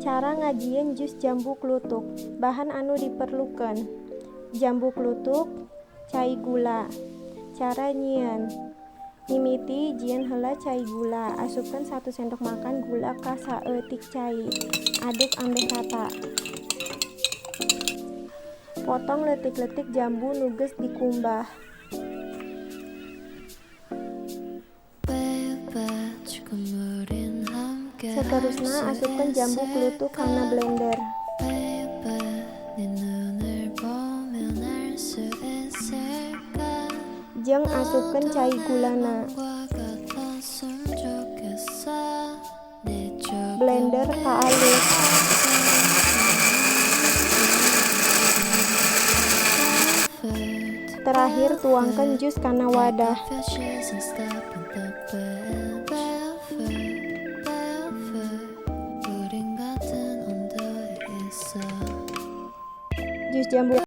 Cara ngajieun jus jambu klutuk. Bahan anu diperlukeun: jambu klutuk, cai gula. Cara nyieun: mimiti jieun heula cai gula, asupkeun 1 sendok makan gula ka saeutik cai, aduk ambeh rata. Potong leutik-leutik jambu nu geus dikumbah. Saterusna asupkeun jambu klutuk kana blender. Jeung asupkeun cai gulana. Blender ka alus. Terakhir tuangkeun jus kana wadah. Jus jambu.